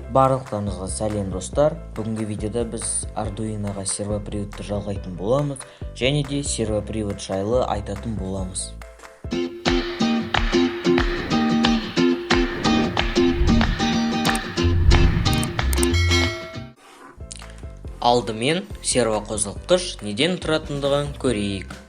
Барлықтарыңызға сәлем, достар! Бүгінгі видеода біз Arduinoға сервоприводты жалғайтын боламыз және де сервопривод жайлы айтатын боламыз. Алдымен сервоқозғалтқыш неден тұратындығын көрейік.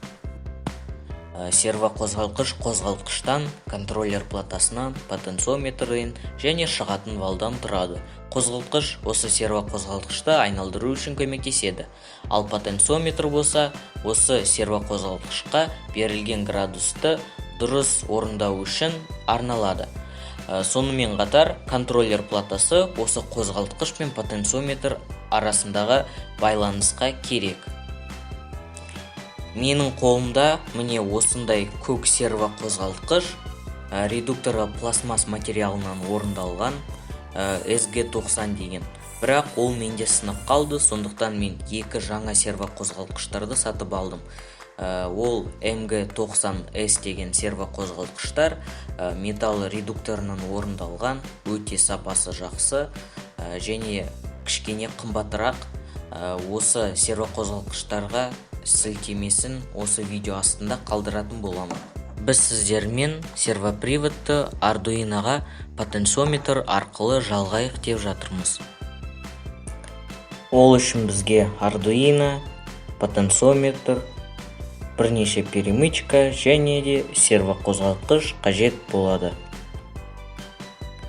Сервоқозғалтқыш қозғалтқыштан, контроллер платасынан, потенциометрден және шығатын валдан тұрады. Қозғалтқыш осы сервоқозғалтқышты айналдыру үшін көмектеседі. Ал потенциометр болса, осы сервоқозғалтқышқа берілген градусты дұрыс орындау үшін арналады. Сонымен қатар контроллер платасы осы қозғалтқыш пен потенциометр арасындағы байланысқа керек. Менің қолымда міне осындай көк сервоқозғалтқыш, редукторы пластмасс материалынан орындалған, SG90 деген. Бірақ ол менде сынып қалды, сондықтан мен екі жаңа сервоқозғалтқыштарды сатып алдым. Ол MG90S деген сервоқозғалтқыштар, металл редукторынан орындалған, өте сапасы жақсы, және кішкене қымбатырақ. Осы сервоқозғалтқыштарға сілтемесін осы видео астында қалдыратын боламын. Біз сіздермен сервоприводты Arduinoға потенциометр арқылы жалғайық деп жатырмыз. Ол үшін бізге Arduino, потенциометр, бірнеше перемычка және де сервоқозғалтқыш қажет болады.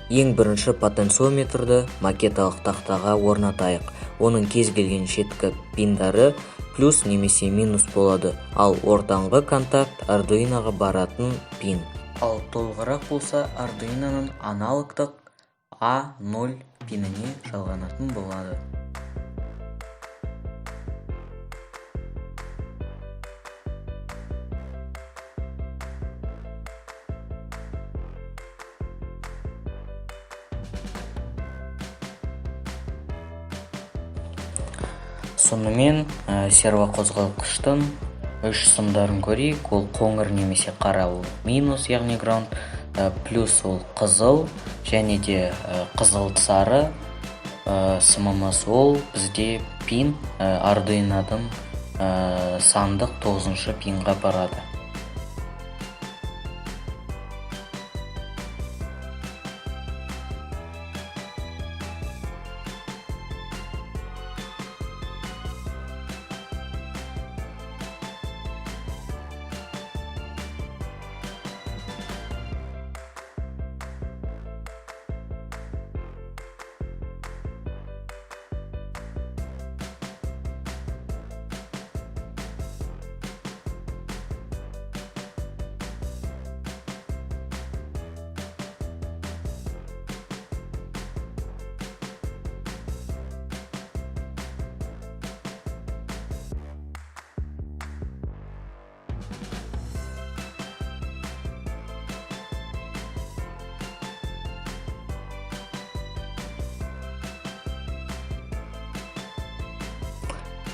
Ең бірінші потенциометрді макеталық тақтаға орнатайық. Оның кез келген шеткі пиндары плюс немесе минус болады, ал ортаңғы контакт Arduinoға баратын пин. Ал толығырақ болса, Arduinoның аналогтық A0 пиніне жалғанатын болады. Сонымен, сервоқозғалтқыштың үш сымдарын көрейік. Ол қоңыр немесе қара, ол минус, яғни ground, плюс ол қызыл және де қызыл сары сымымыз, ол бізде пин, Arduino'дың сандық 9-шы пинға барады.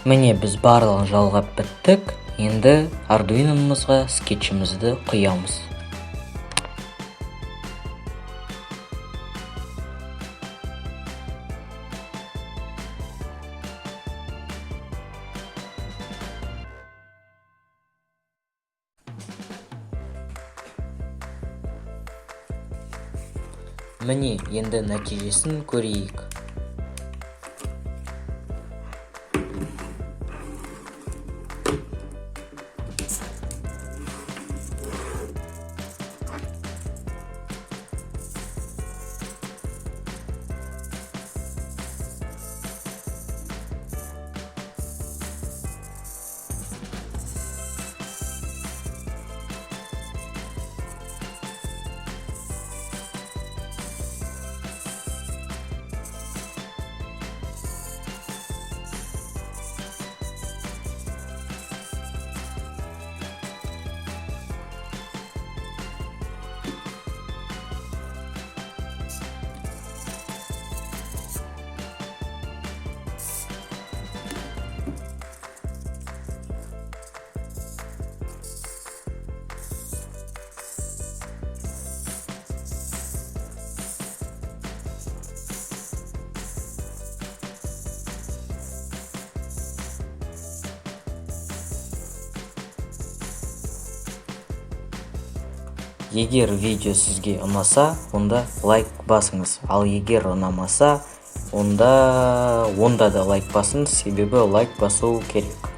Міне, біз барлығын жалғап біттік. Енді Arduino'мызға скетчімізді құямыз. Міне, енді нәтижесін көрейік. Егер видео сізге ұнаса, онда лайк басыңыз, ал егер ұнамаса, онда да лайк басыңыз, себебі лайк басу керек.